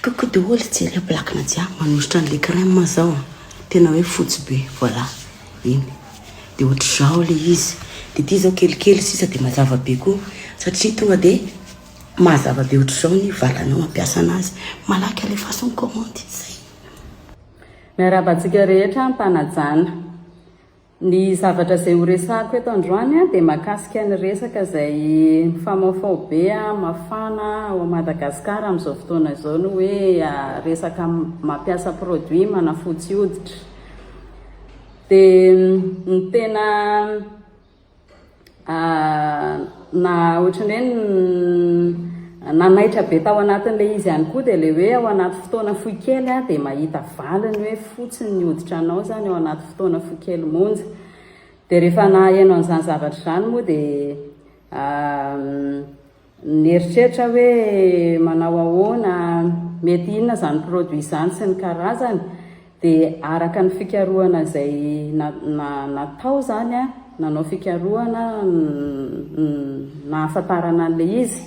Coucou daholo, jereo plaque Nadia manosotra an'le crème zao a, tena hoe fotsy be, voilà, iny, de ohatr'izao le izy, de ty zao kelikely sisa de mazava be koa satria tonga de mazava be ohatr'izao ny vatanao mampiasa anazy, malaky alefaso ny commande, zay. Miarahaba antsika rehetra am-panajana. Ny zavatra izay ho resahako eto androany dia mahakasika ny resaka izay mifamaofao be, mafana ao Madagasikara amin'izao fotoana izao ny hoe resaka mampiasa produit manafotsy hoditra. Dia ny tena Na ohatran'ny hoe nanaitra be tao anatin'ilay izy ihany koa dia ilay hoe ao anaty fotoana fohy kely dia mahita valiny hoe fotsy ny hoditra anao izany ao anaty fotoana fohy kely monja. Dia rehefa naheno an'izany zavatra izany moa dia Nieritreritra hoe manao ahoana, mety inona izany produit izany sy ny karazany, dia araka ny fikarohana izay natao izany an, nanao fikarohana nahafantarana an'ilay izy,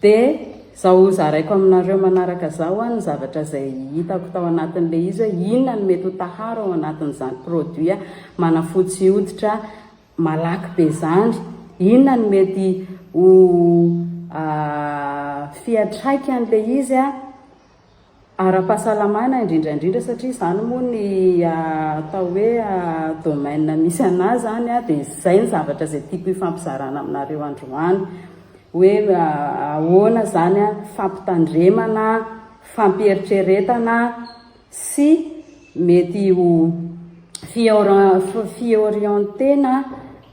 dia izao hozaraiko aminareo manaraka izao an ny zavatra izay hitako tao anatin'ilay izy hoe inona no mety ho taharo ao anatin'izany produit manafotsy hoditra Malaky be zany. Inona no mety ho fiantraikan'ilay izy ara-pahasalamana indrindra indrindra satria izany moa ny atao hoe domaine misy anà izany dia izay ny zavatra izay tiako hifampizarana aminareo androany hoe ahoana izany fampitandremana, fampieritreretana sy mety ho fiorientena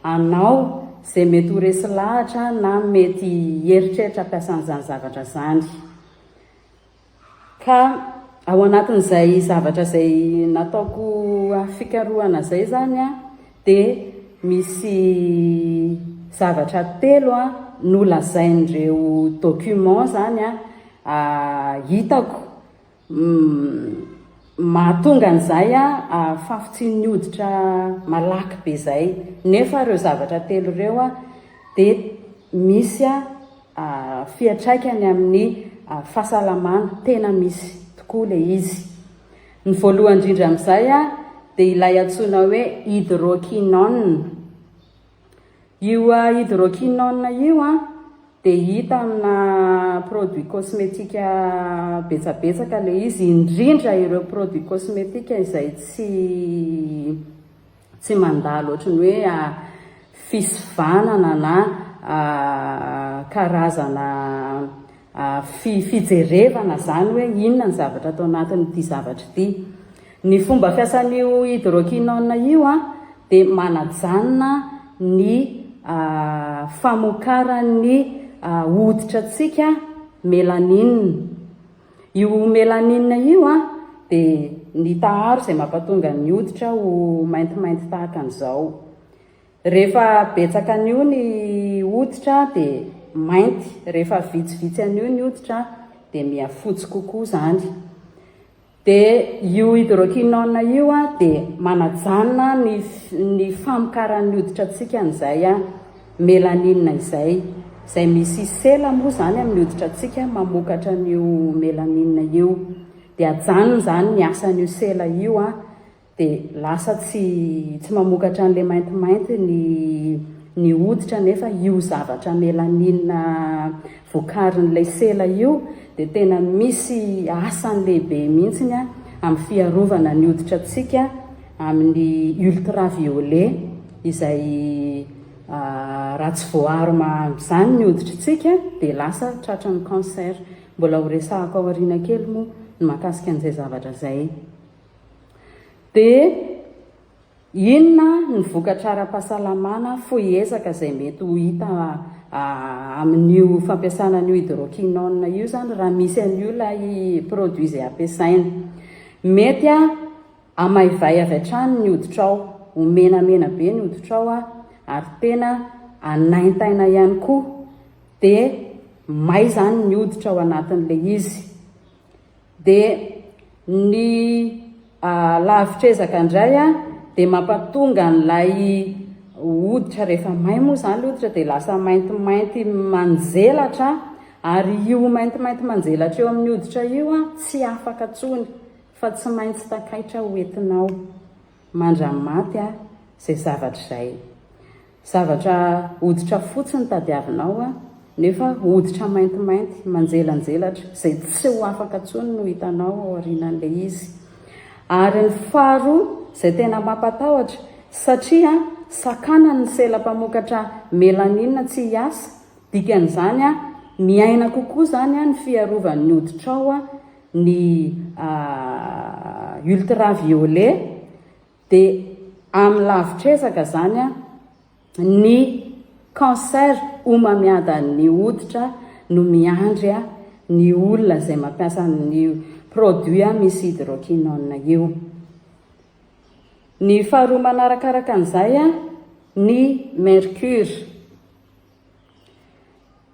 anao izay mety ho resy lahatra na mety hieritreritra hampiasa an'izany zavatra izany. Ka ao anatin'izay zavatra izay nataoko fikarohana izay izany dia misy zavatra telo nolazain'ireo document izany hitako Mahatonga an'izay fahafotsian'ny hoditra malaky be izay. Nefa ireo zavatra telo ireo dia misy fiantraikany amin'ny fahasalamana, tena misy tokoa ilay izy. Ny voalohany indrindra amin'izay dia ilay antsoina hoe hydroquinone. Io hydroquinone io dia hita amina produit cosmétique betsabetsaka ilay izy, indrindra ireo produit cosmétique izay tsy tsy mandalo ohatry ny hoe fisivanana na karazana fijerevana izany hoe inona ny zavatra ato anatin'ity zavatra ity. Ny fomba fiasan'io hydroquinone io dia manajanona ny famokaran'ny hoditra antsika mélanine. Io mélanine io dia ny taharo izay mampatonga ny hoditra ho maintimainty tahaka an'izao. Rehefa betsaka an'io ny hoditra dia mainty, rehefa vitsivitsy an'io ny hoditra dia mihafotsy kokoa izany. Dia io hydroquinone io dia manajanona ny ny famokaran'ny hoditra antsika an'izay mélanine izay. Izay misy sela moa izany amin'ny hoditra antsika mamokatra an'io mélanine io. Dia ajanony izany ny asan'io sela io Dia lasa tsy tsy mamokatra an'ilay maintimainty ny ny hoditra nefa io zavatra mélanine vokarin'ilay sela io dia tena misy asany lehibe mihitsiny amin'ny fiarovana ny hoditra antsika amin'ny ultraviolet izay raha tsy voaaro amin'izany ny hoditritsika dia lasa tratran'ny cancer. Mbola ho resahako aoriana kely moa ny mahakasika an'izay zavatra izay. Dia inona ny vokatra ara-pahasalamana fohy ezaka izay mety ho hita amin'io fampiasana an'io hydroquinone io izany raha misy an'io ilay produit izay ampiasaina? Mety hamaivay avy hatrany ny hoditrao, ho menamena be ny hoditrao ary tena hanaintaina ihany koa, dia may izany ny hoditra ao anatin'ilay izy. Dia ny lavitr'ezaka indray dia mampatonga an'ilay hoditra rehefa may moa izany ilay hoditra dia lasa maintimainty manjelatra. Ary io maintimainty manjelatra eo amin'ny hoditra io tsy afaka intsony fa tsy maintsy takaitra ho entinao mandra-maty izay zavatra izay. Zavatra hoditra fotsy no tadiavinao nefa hoditra maintimainty manjelanjelatra izay tsy ho afaka intsony no hitanao ao aorianan'ilay izy. Ary ny faharoa izay tena mampatahotra satria sakanany ny sela mpamokatra mélanine tsy hiasa, dikan'izany miaina kokoa izany ny fiarovan'ny hoditrao ny ultraviolet Dia amin'ny lavitr'ezaka izany ny cancer homamiadan'ny hoditra no miandry ny olona izay mampiasa an'io produit misy hydroquinone io. Ny faharoa manarakaraka an'izay ny mercure.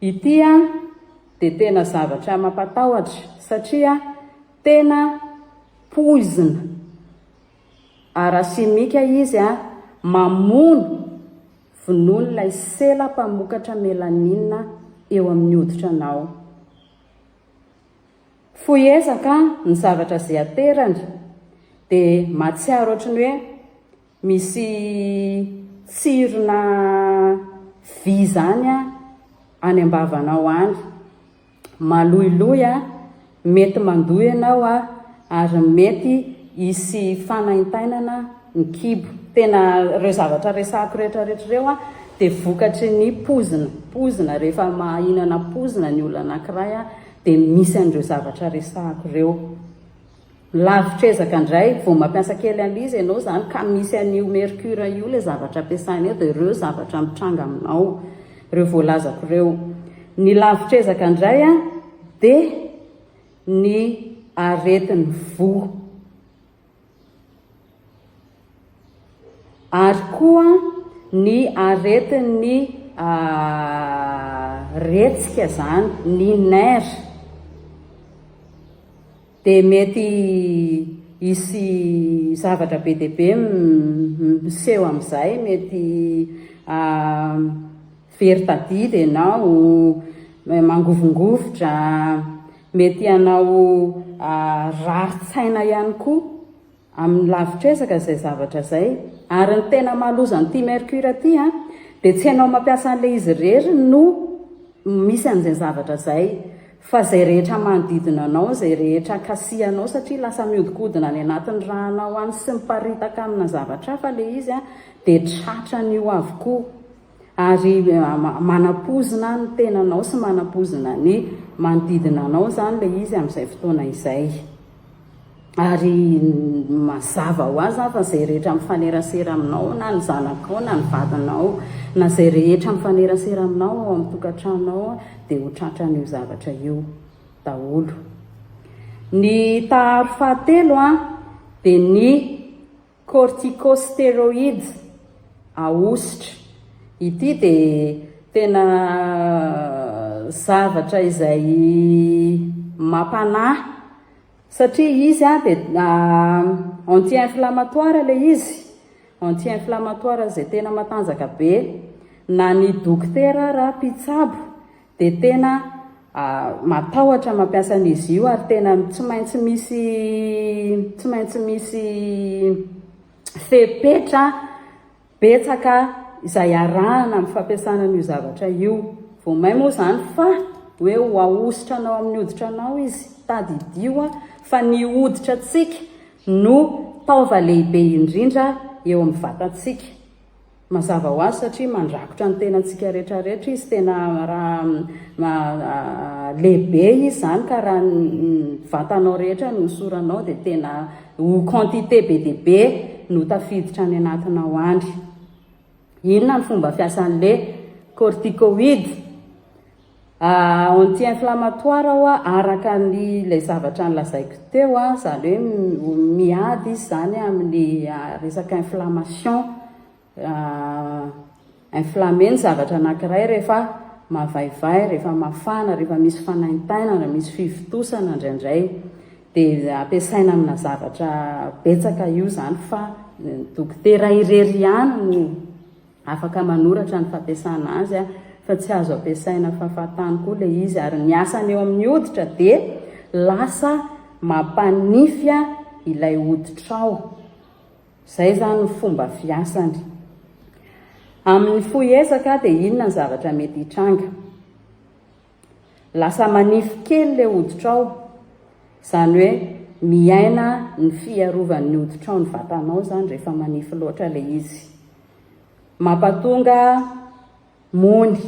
Ity dia tena zavatra mampatahotra satria tena poizina. Ara-simika izy mamono vonoiny ilay sela mpamokatra mélanine eo amin'ny hoditra anao. Fohy ezaka ny zavatra izay aterany dia mahatsiaro ohatry ny hoe misy tsirona vy izany any am-bavanao any. Maloiloy a, mety mandoa ianao a, ary mety hisy fanaintainana ny kibo. Tena ireo zavatra resahako rehetra rehetra ireo a dia vokatry ny pozina, pozina rehefa mahinana pozina ny olona anankiray a dia misy an'ireo zavatra resahako ireo. Lavitr'ezaka indray, vao mampiasa kely an'ilay izy ianao izany ka misy an'io mercure io ilay zavatra ampiasaina eo dia ireo zavatra mitranga aminao, ireo voalazako ireo. Ny lavitr'ezaka indray dia ny aretin'ny voa. Ary koa ny aretin'ny retsika izany, ny nerf. Dia mety hisy zavatra be dia be miseho amin'izay, mety very tadidy ianao, mangovingovitra, mety hanao rarin-tsaina ihany koa amin'ny lavitr'ezaka izay zavatra izay. Ary ny tena mahaloza an'ity mercure ity dia tsy ianao mampiasa an'ilay izy irery no misy an'izay zavatra izay. Fa izay rehetra manodidina anao, izay rehetra kasihanao satria lasa mihodinkodina any anatin'ny rànao any sy miparitaka amina zavatra hafa ilay izy dia tratran'io avokoa. Ary manapozina ny tenanao sy manapozina ny manodidina anao izany ilay izy amin'izay fotoana izay. Ary mazava ho azy fa izay rehetra mifanerasera aminao na ny zanakao na ny vadinao na izay rehetra mifanerasera aminao ao amin'ny tokantranonao dia ho tratran'io zavatra io daholo. Ny taharo fahatelo dia ny Corticosteroids, ahosotra. Ity dia tena zavatra izay mampanahy satria izy dia anti-inflammatoire ilay izy, anti-inflammatoire izay tena matanjaka be. Na ny dokotera ara mpitsabo Dia tena matahotra mampiasa an'izy io ary tena tsy maintsy misy tsy maintsy misy fepetra betsaka izay arahana amin'ny fampiasana an'io zavatra io. Vao may moa izany fa hoe ho ahosotra anao amin'ny hoditra anao izy. Tadidio fa ny hoditra antsika no taova lehibe indrindra eo amin'ny vatantsika. Mazava ho azy satria mandrakotra ny tenantsika rehetra rehetra izy, tena raha lehibe izy izany ka raha ny vatanao rehetra no hosoranao dia tena ho quantité be dia be no tafiditra any anatinao any. Inona ny fomba fiasan'le corticoïde? Anti-inflammatoire hoa araka ny ilay zavatra nolazaiko teo, izany hoe miady izy izany amin'ny resaka inflammation. Inflammé ny zavatra anankiray rehefa mavaivay, rehefa mafana, rehefa misy fanaintainana, misy fivontosana indraindray. Dia ampiasaina amina zavatra betsaka io izany fa ny dokotera irery ihany no Afaka manoratra ny fampiasana azy. Fa tsy azo ampiasaina fahafahatany koa ilay izy ary ny asany eo amin'ny hoditra dia lasa mampanify ilay hoditrao. Izay izany ny fomba fiasany. Amin'ny fohy ezaka dia inona ny zavatra mety hitranga? Lasa manify kely ilay hoditrao. Izany hoe miaina ny fiarovan'ny hoditrao ny vatanao izany rehefa manify loatra ilay izy. Mampatonga mony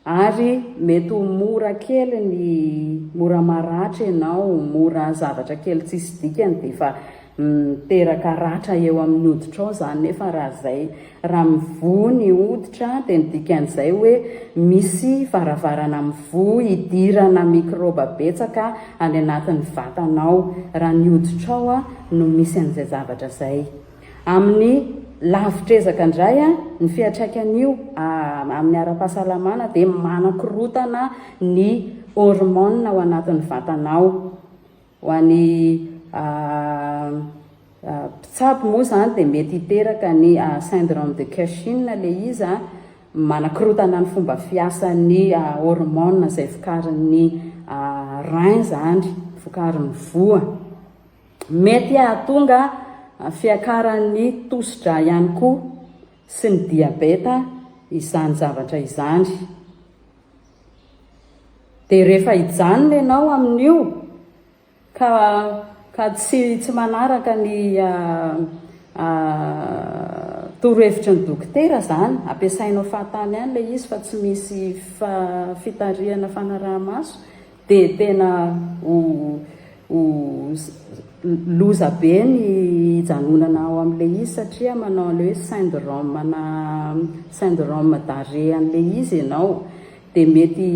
ary mety ho mora kely ny mora maratra ianao, mora zavatra kely tsisy dikany dia efa miteraka ratra eo amin'ny hoditrao izany nefa raha izay raha mivoha ny hoditra dia ny dikan'izay hoe misy varavarana mivoha hidirana mikraoba betsaka any anatin'ny vatanao raha ny hoditrao no misy an'izay zavatra izay. Amin'ny lavitr'ezaka indray, ny fiantraikan'io amin'ny ara-pahasalamana dia manakorotana ny hormones ao anatin'ny vatanao. Ho an'ny mpitsabo moa izany dia mety hiteraka ny syndrome de Cushing ilay izy, manakorotana ny fomba fiasan'ny hormones izay vokarin'ny rein izany, vokarin'ny voa. Mety hahatonga fiakaran'ny tosi-drà ihany koa sy ny diabeta izany zavatra izany. Dia rehefa hijanona ianao amin'io ka ka tsy tsy manaraka ny torohevitry ny dokotera izany, ampiasainao fahatany ihany ilay izy fa tsy misy fitarihana fanaraha-maso Dia tena ho ho loza be ny hijanonana ao amin'ilay izy satria manao an'ilay hoe syndrome na syndrome d'arrêt an'ilay izy ianao. Dia mety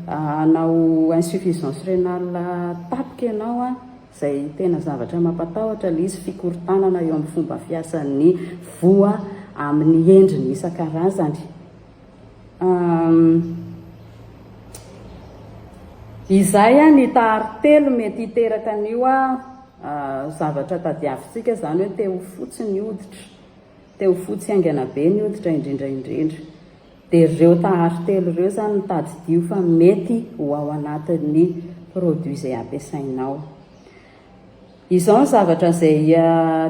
hanao insuffisance rénale tampoka ianao an, izay tena zavatra mampatahotra ilay izy, fikorontanana eo amin'ny fomba fiasan'ny voa amin'ny endriny isan-karazany. Izay ny taharo telo mety hiteraka an'io zavatra tadiavintsika izany hoe te ho fotsy ny hoditra, te ho fotsy haingana be ny hoditra indrindra indrindra. Dia ireo taharo telo ireo izany no tadidio fa mety ho ao anatin'ny produit izay ampiasainao. Izao ny zavatra izay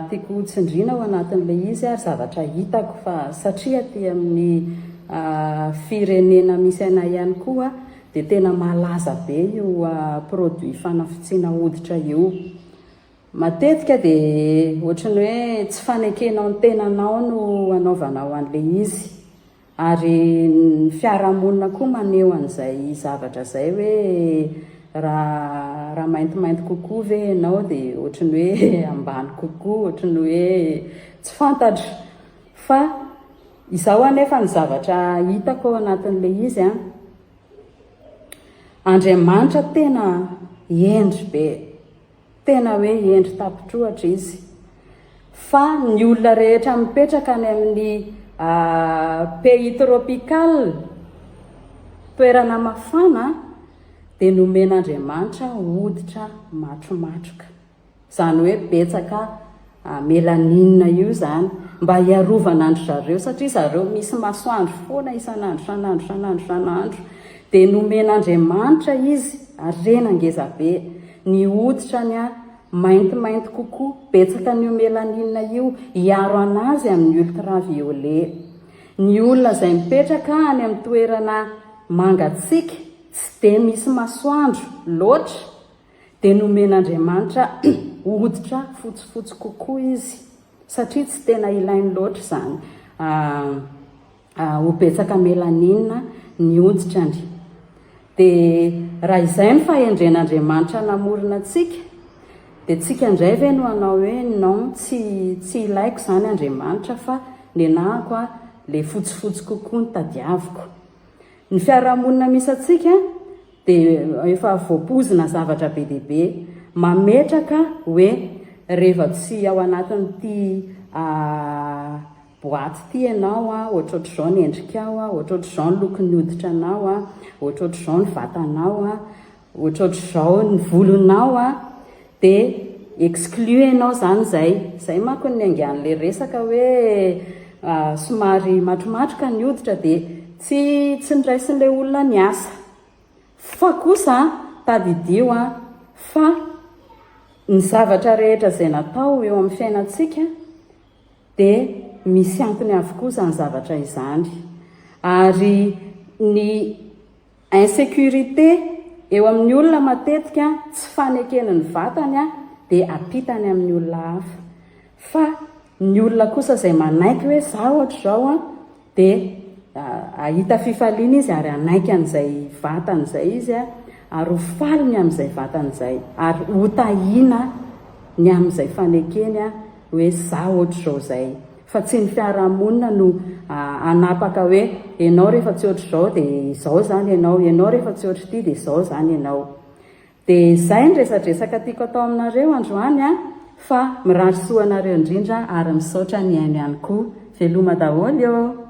tiako ho tsindriana ao anatin'ilay izy ary zavatra hitako fa satria aty amin'ny firenena misy anay ihany koa dia tena malaza be io produit fanafotsiana hoditra io. Matetika dia ohatran'ny hoe tsy fanekenao ny tenanao no anaovanao an'ilay izy. Ary ny fiarahamonina koa maneho an'izay zavatra izay hoe raha raha maintimainty kokoa ve ianao dia ohatry ny hoe ambany kokoa, ohatry ny hoe tsy fantatro. Fa izao anefa ny zavatra hitako ao anatin'ilay izy an, Andriamanitra tena hendry be. Tena hoe hendry tapitr'ohatra izy. Fa ny olona rehetra mipetraka any amin'ny pays tropical, toerana mafana, dia nomen'Andriamanitra hoditra matromatroka. Izany hoe betsaka mélanine io izany, mba hiarovana an-dry zareo satria zareo misy masoandro foana isan'andro isan'andro isan'andro isan'andro. Dia nomen'Andriamanitra izy harena ngeza be. Ny hoditrany maintimainty kokoa, betsaka an'io mélanine io, hiaro an'azy amin'ny ultraviolet. Ny olona izay mipetraka any amin'ny toerana mangatsiaka, tsy dia misy masoandro loatra, dia nomen'Andriamanitra hoditra fotsifotsy kokoa izy, satria tsy tena ilainy loatra izany. Ho betsaka mélanine ny hoditrany. Dia raha izay no fahendren'Andriamanitra namorona antsika, dia tsika indray ve no hanao hoe non tsy tsy ilaiko izany Andriamanitra fa nenahako a le fotsifotsy kokoa no tadiaviko. Ny fiarahamonina misy antsika dia efa voapoizina zavatra be dia be. Mametraka hoe rehefa tsy ao anatin'ity Boaty ity ianao a, ohatrohatr'izao ny endrikao a, ohatrohatr'izao ny lokon'ny hoditranao a, ohatrohatr'izao ny vatanao a, ohatrohatr'izao ny volonao a, dia exclu ianao izany izay. Izay manko no niaingan'ilay resaka hoe somary matromatroka ny hoditra dia. Tsy tsy niraisin'ilay olona ny asa. Fa kosa tadidio fa ny zavatra rehetra izay natao eo amin'ny fiainantsika dia misy antony avokoa izany zavatra izany. Ary ny insécurité eo amin'ny olona matetika tsy fanekeny ny vatany dia apitany amin'ny olona hafa. Fa ny olona kosa izay manaiky hoe za ohatr'izao an, dia hahita fifaliana izy ary hanaiky an'izay vatany izay izy ary ho faly ny amin'izay vatany izay ary hotahiana ny amin'izay fanekeny hoe za ohatr'izao izay. Fa tsy ny fiarahamonina no hanapaka hoe ianao rehefa tsy ohatr'izao dia izao izany ianao, ianao rehefa tsy ohatr'ity dia izao izany ianao. Dia izay ny resadresaka tiako atao aminareo androany a, fa mirary soa anareo indrindra ary misaotra nihaino ihany koa. Veloma daholo ô!